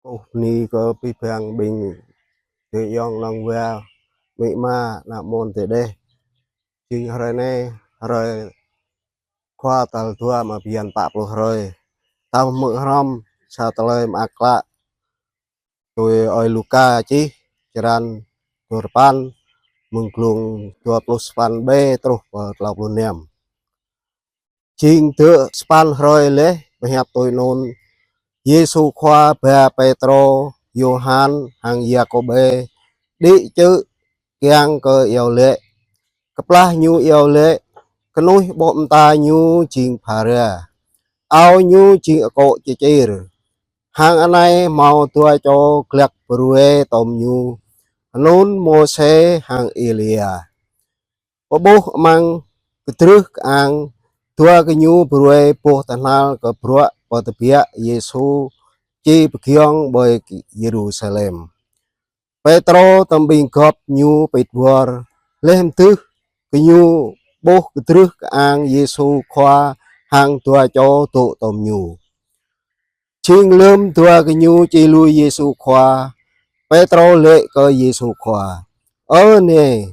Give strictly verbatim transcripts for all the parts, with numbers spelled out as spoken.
Kơkuh bơni kơ abih bang ƀing adơi ayŏng nong wa, amĭ ama, ană mơnuih tơdeh. Jing hrơi anai, hrơi Khua tal dua mơ̆ng bơyan pă pluh hrơi. Ta hmư̆ hrŏm sa tơlơi mơak klă tui ơi Luka čih, črăn dua rơpăn, mơ̆ng glông dua pluh sapăn B truh pơ klâo pluh năm. Jing dơ̆ sapăn hrơi laih pơhiăp tui anŭn, Yêsu Khua ba Pêtrô, Yôhan hăng Yakôbê đĭ čư̆ kiăng kơ iâu laĭ. Kơplah ñu iâu laĭ, kơnuih ƀô̆ mơta ñu jing phara, ao ñu jing akŏ čơčir. Hăng anai hmâo dua čô glăk pơruai tŏm ñu, anŭn Môsê hăng Êlia. Pơƀuh amăng kơdrưh kơang, dua gơñu pơruai boh tơhnal kơ bruă pơtơbiă Yêsu či pơgiŏng ƀơi Yêrusalem. Pêtrô tơm ƀing gŏp ñu pĭt wơr, laih mơdưh gơñu ƀuh kơdrưh kơang Yêsu Khua hăng dua čô dŏ tŏm ñu. Jing lơ̆m dua gơñu či lui Yêsu Khua, Pêtrô laĭ kơ Yêsu Khua: Ơ Nai,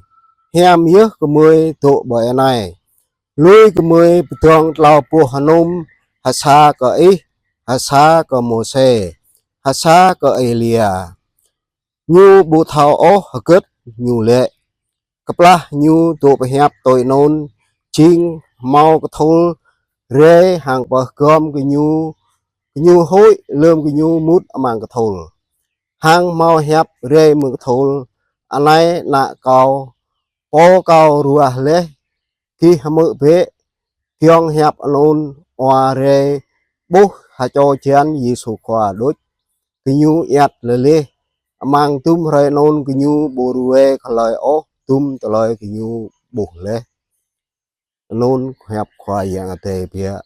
hiam yơh gơmơi dŏ ƀơi anai. Lui gơmơi pơdơ̆ng tlâo boh hơnum, ha sa kơ ih, ha sa kơ Môsê, ha sa kơ Êlia. Ñu ƀu thâo ôh hơgĕt ñu laĭ. Kơplah ñu dŏ pơhiăp tui anŭn, jing hmâo kơthul rai hăng pơgŏm gơñu, gơñu huĭ lơ̆m gơñu mŭt amăng kơthul. Hăng hmâo hiăp rai mơ̆ng kơthul: Anai ană kâo, pô kâo ruah laih, gih hmư̆ bĕ. Giŏng hiăp anŭn, wa rai ƀuh ha čô hơjăn Yêsu Khua đôč. Gơñu iăt lơleh. Amăng dŭm hrơi anŭn gơñu ƀu ruai hlơi ôh dŭm tơlơi gơñu ƀuh laih. Anŭn hiăp Khua Yang Adai biă.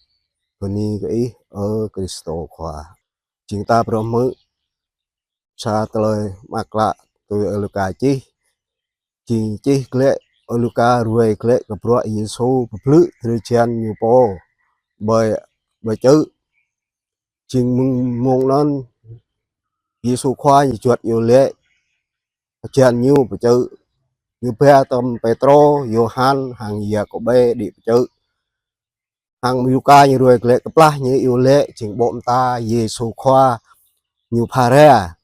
Bơni kơ Ih, ơ Krist Khua. Jing ta phrâo hmư̆ sa tơlơi mơak klă tui ơi Luka čih. Jing čih glaĭ, ơi Luka ruai glaĭ kơ bruă Yêsu pơblư̆ drơi jăn ñu pô ƀơi, ƀơi čư̆. Jing mơ̆ng mông anŭn Yêsu Khua ñu juăt iâu laĭ hơjăn ñu pơ čư̆. Ñu ba tơm Pêtrô, Yôhan hăng Yakôbê đĭ pơ čư̆. Hăng Luka ñu ruai glaĭ kơplah ñu iâu laĭ jing ƀô̆ mơta Yêsu Khua ñu phara.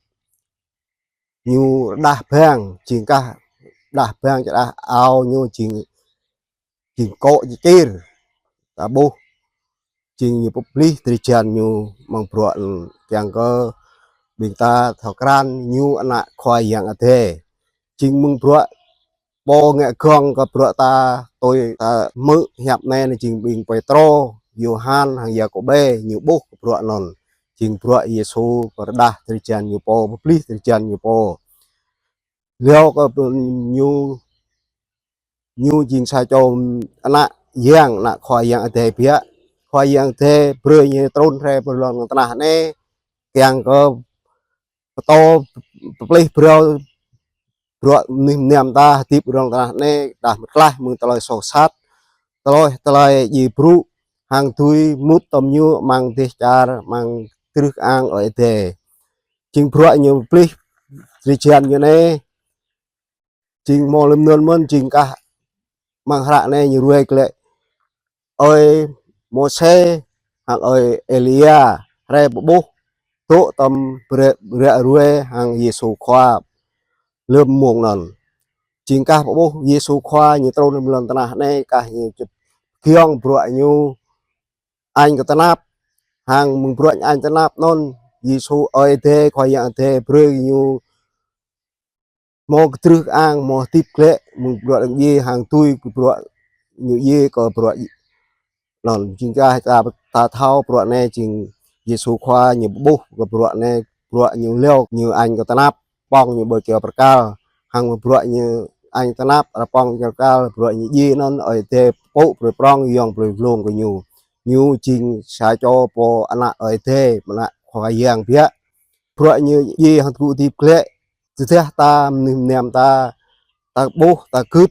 Ñu rơđah bang, jing kah rơđah bang čơđah ao ñu jing, jing akŏ čơčir. Ta ƀuh jing ñu pơplih drơi jăn ñu amăng bruă anŭn, kiăng kơ ƀing ta thâo krăn ñu ană Khua Yang Adai. Jing mơ̆ng bruă pô ngă gơ̆ng kơ bruă ta tui ta hmư̆ hiăp anai, anai jing ƀing Pêtrô, Yôhan hăng Yakôbê ñu ƀuh kơ bruă anŭn. Jing bruă Yêsu pơrơđah drơi jăn ñu pô, pơplih drơi jăn ñu pô. Liao kơ ñu, ñu jing sa čô ană Yang, ană Khua Yang Adai biă. Khua Yang Adai brơi ñu trŭn rai pơ lŏn tơnah anai kiăng kơ pơtô, pơplih phrâo bruă mơnuih mơnam ta hơdip rŏng tơnah anai, đah mơklaih mơ̆ng tơlơi soh sat, tơlơi, tơlơi djai brŭ, hăng dưi mŭt tŏm ñu amăng dêh čar, amăng kơdrưh kơang Ơi Adai. Jing bruă ñu pơplih drơi jăn ñu anai, jing hmâo lơ̆m anŭn mơ̆n, jing kah amăng hră anai ñu ruai glaĭ ơi Môsê hăng ơi Êlia rai pơƀuh dŏ tŏm ƀrư̆, ƀrư̆ ruai hăng Yêsu Khua lơ̆m mông anŭn. Jing kah pơƀuh Yêsu Khua ñu trŭn lŏn tơnah anai, kah ñu čŭp giŏng bruă ñu añ kơ tơnap. Hăng mơ̆ng bruă ñu añ tơnap anŭn, Yêsu Ơi Adai, Khua Yang Adai brơi ñu hmâo kơdrưh kơang, hmâo hơdip glaĭ, mơ̆ng bruă ñu djai hăng dưi kơ bruă ñu djai kơ bruă anŭn. Jing kah ta, ta thâo bruă anai jing Yêsu Khua ñu pơƀuh kơ bruă anai, bruă ñu liao ñu añ kơ tơnap, pŏng ñu ƀơi kơyâo bơrkal. Hăng bruă ñu añ tơnap, rơpŏng kơyâo bơrkal, bruă ñu djai anŭn, Ơi Adai pŭ brơi prŏng, yŏng brơi glông kơ ñu. Ñu jing sa čô pô ană Ơi Adai, ană Khua Yang biă. Bruă ñu djai hăng tơgŭ hơdip glaĭ, tơdah ta mơnuih mơnam ta, ta ƀuh, ta gưt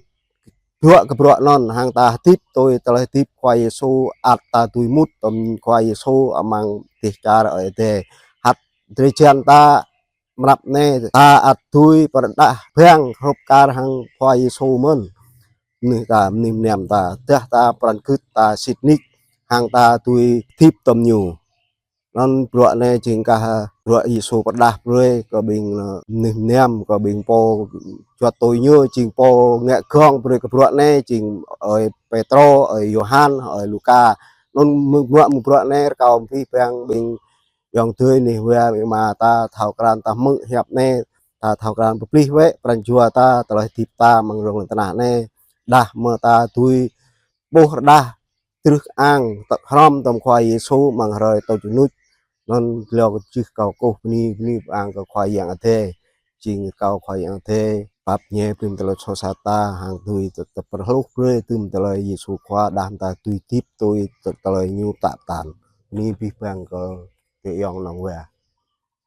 bruă kơ bruă anŭn, hăng ta hơdip tui tơlơi hơdip Khua Yêsu, ăt ta dưi mŭt tŏm Khua Yêsu amăng dêh čar Ơi Adai. Hăt drơi jăn ta mơnăp anai, ta ăt dưi pơrơđah bang hrup kar hăng Khua Yêsu mơ̆n. Mơnuih ta, mơnuih mơnam ta, dah ta pran gưt ta sĭt nik, hăng ta dưi hơdip tơm ñu. Anŭn bruă anai jing kah bruă Yêsu pơrơđah brơi kơ ƀing, ơ, mơnuih mơnam, kơ ƀing pô juăt tui ñu, jing pô ngă gơ̆ng brơi kơ bruă anai, jing ơi Pêtrô, ơi Yôhan, ơi Luka. Anŭn mơ̆ng bruă, mơ̆ng bruă anai rơkâo abih bang ƀing ayŏng adơi neh wa, ƀing ama ta thâo krăn ta hmư̆ hiăp anai, ta thâo krăn pơplih wơ̆t pran jua ta, tơlơi hơdip ta amăng rŏng lŏn tơnah anai. Đah mơ̆ ta dưi ƀuh rơđah truh ang tơ̆ hrŏm tơm Khua Yêsu amăng hrơi tơjuh rơnuč. Anŭn glô kơ čih kâo kơkuh bơni, bơni pơang kơ Khua Yang Adai. Jing kâo Khua Yang Adai pap ñe brơi tơlơi soh sat ta, hăng dưi tơ-, tơ-, pơhluh brơi tơm tơlơi Yêsu Khua, đah ta dưi hơdip tui tơ-, tơlơi ñu pơtă pơtăn. Bơni abih bang kơ adơi ayŏng nong wa.